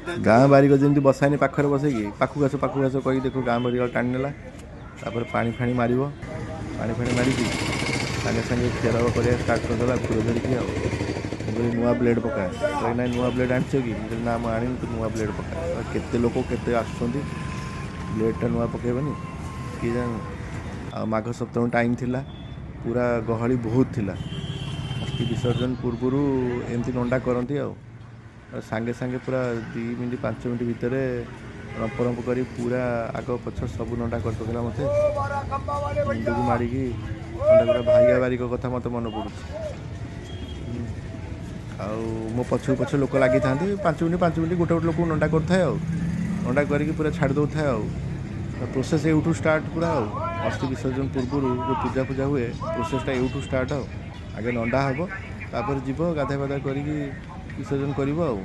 ଗାଁ ବାରିକ ଯେମିତି ବସାଏନି, ପାଖରେ ବସେଇକି ପାଖକୁ ଆସ, ପାଖକୁ ଆସ କହିକି, ଦେଖୁ ଗାଁ ବାରିକ ଟାଣି ନେଲା। ତାପରେ ପାଣି ଫାଣି ମାରିବ। ପାଣି ଫାଣି ମାରିକି ସାଙ୍ଗେ ସାଙ୍ଗେ ଖେର କରିବା ଷ୍ଟାର୍ଟ କରିଦେଲା ଖୁର ଧରିକି। ଆଉ ମୁଁ କହିଲି, "ନୂଆ ବ୍ଲେଡ଼୍ ପକା।" କହିଲେ, "ନାଇଁ, ନୂଆ ବ୍ଲେଡ଼୍ ଆଣିଛ କି?" ମୁଁ କହିଲି, "ନା, ମୁଁ ଆଣିନି, ତୁ ନୂଆ ବ୍ଲେଡ଼୍ ପକା।" କେତେ ଲୋକ କେତେ ଆସୁଛନ୍ତି, ବ୍ଲେଡ଼୍ଟା ନୂଆ ପକାଇବନି କିଏ ଜାଣେ। ଆଉ ମାଘ ସପ୍ତମୀ ଟାଇମ୍ ଥିଲା, ପୁରା ଗହଳି ବହୁତ ଥିଲା। ଅସ୍ଥି ବିସର୍ଜନ ପୂର୍ବରୁ ଏମିତି ନଣ୍ଡା କରନ୍ତି। ଆଉ ସାଙ୍ଗେ ସାଙ୍ଗେ ପୁରା 2 ମିନିଟ୍ 5 ମିନିଟ୍ ଭିତରେ ରମ୍ପ ରମ୍ପ କରି ପୁରା ଆଗ ପଛ ସବୁ ନଣ୍ଡା କରି ପକେଇଲା ମୋତେ। ମୁଣ୍ଡକୁ ମାଡ଼ିକି ନଣ୍ଡା ପୁରା। ଭାଇଗା ବାରିକ କଥା ମୋତେ ମନେ ପଡ଼ୁଛି। ଆଉ ମୋ ପଛକୁ ପଛ ଲୋକ ଲାଗିଥାନ୍ତି। 5 ମିନିଟ୍ 5 ମିନିଟ୍ ଗୋଟେ ଗୋଟେ ଲୋକକୁ ନଣ୍ଡା କରୁଥାଏ ଆଉ ନଣ୍ଡା କରିକି ପୁରା ଛାଡ଼ି ଦେଉଥାଏ। ଆଉ ପ୍ରୋସେସ୍ ଏଇଠୁ ଷ୍ଟାର୍ଟ ପୁରା। ଆଉ ଅସ୍ଥି ବିସର୍ଜନ ପୂର୍ବରୁ ଯେଉଁ ପୂଜା ଫୂଜା ହୁଏ, ପ୍ରୋସେସ୍ଟା ଏଇଠୁ ଷ୍ଟାର୍ଟ। ଆଉ ଆଗେ ନଣ୍ଡା ହେବ, ତାପରେ ଯିବ ଗାଧୁଆ ପାଧୁଆ କରିକି ବିସର୍ଜନ କରିବ। ଆଉ